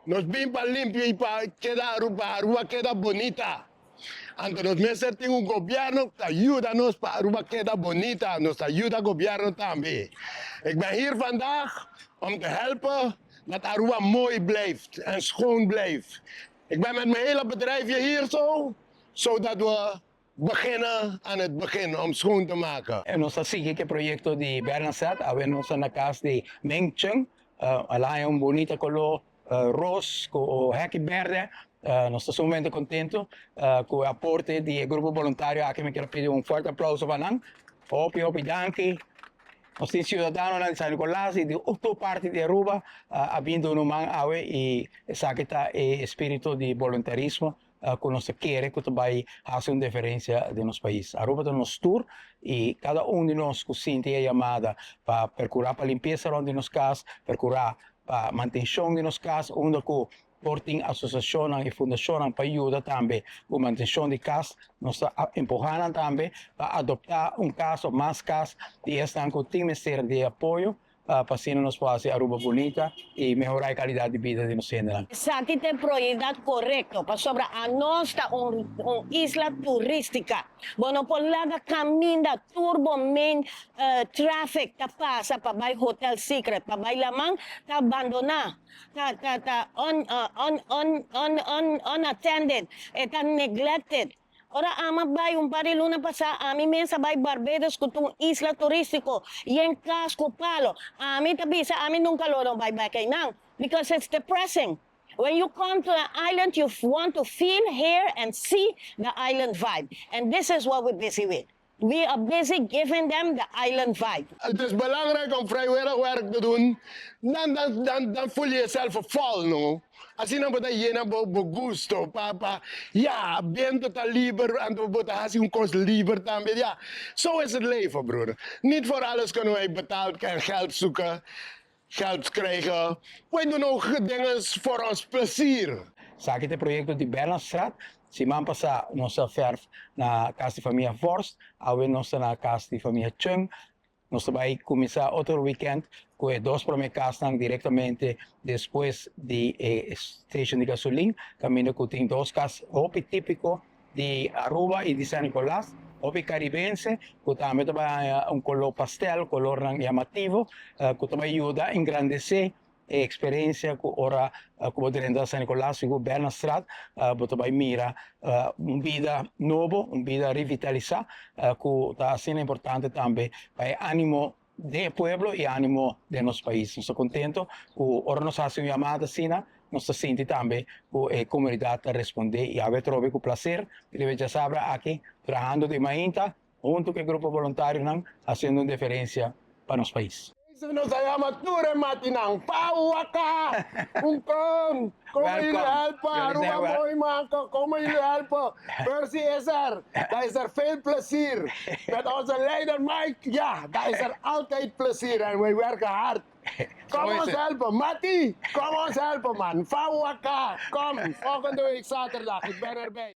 Nos bin pa limpia y pa keda Aruba, Aruba keda bonita. Anto nos mester tin un gobierno cu ta yuda nos pa Aruba keda bonita, nos ta yuda gobierno tambe. Ik ben hier vandaag om te helpen dat Aruba mooi blijft en schoon blijft. Ik ben met mijn hele bedrijfje hier zo, zodat we beginnen aan het begin om schoon te maken. Nos ta sigui cu e proyecto di Bernasette, awe nos ta na cas di Meng Chung, el a haña un bunita color ros cu heki berde. Nos ta sumamente contento cu e aporte di e grupo boluntario aki, mi kier pidi un fuerte aplauso pa nan. Hopi hopi danki. Nos tin ciudadanonan di San Nicolas y di otro parti di Aruba a bin duna un man awe y esaki ta e espiritu di boluntarismo cu nos ta kere cu ta bay haci un diferencia den nos pais. Aruba ta nos tur y cada un di nos cu sinti e yamada pa percura pa limpieza rond di nos cas, percura pa mantencion di nos cas unda cu por tin asociacionnan y fundacionnan pa yuda tambe cu mantencion di cas, nos ta empuha nan tambe pa adopta un cas of mas cas di esnan cu tin mester di apoyo pa asina nos por haci Aruba bunita y mehora e calidad di bida di nos hendenan. Esaki ta e proyedad corecto pasobra anos ta un un isla turistica. Bo no por laga caminda tur bo main traffic ta pasa pa bay Hotel Secret, pa bay laman ta abandona, ta ta ta un un un un un unattended, e ta neglected. Ora ami a bai un par di luna pasá, ami mes a bai Barbados ku ta un isla turístiko yen kas ku palo. Ami ta bisa ami nunka lo no bai bek einan because it's depressing. When you come to an island you want to feel, hear and see the island vibe and this is what we busy with. We are busy giving them the island vibe. Het is belangrijk om vrijwillig werk te doen, dan dan dan dan voel je jezelf vol no. Asina bo ta yena bo bo gusto pa pa ya biento ta liber anto bo ta hasi un kos liber tambe ya zo is het leven broer. Niet voor alles kunnen wij betaald en geld zoeken, geld krijgen, wij doen ook dingen voor ons plezier. Esaki ta e proyecto di Bernardstraat. Siman pasa nos a verf na cas di famia Vorst, awe nos ta na cas di famia Chung. Nos ta bai cuminsa otro weekend cu e dos prome casnan directamente despues di e station di gasolin, caminda cu tin dos cas hopi tipico di Aruba y di San Nicolas, hopi caribense cu tambe ta bai haña un color pastel, colornan llamativo cu ta bai yuda engrandece e experiencia cu ora cu bo drenta San Nicolas y cu Bernardstraat bo ta bai mira un bida nobo, un bida revitalisa cu ta asina importante tambe pa e animo den e pueblo y animo den nos pais. Nos ta contento cu ora nos haci un yamada asina nos ta sinti tambe cu e comunidad ta responde y awe trobe cu placer riba e djasabra aki trahando di mainta hunto cu e grupo voluntarionan haciendo un diferencia pa nos pais. Eso nos a yama tur e matinan pa waka un con como jullie helpen Aruba mooi maken como jullie helpen Percy is er daar is er veel plezier met onze leider Mike ja daar is er altijd plezier en wij werken hard kom ons helpen Mati kom ons helpen man fa waka kom volgende week zaterdag ik ben erbij.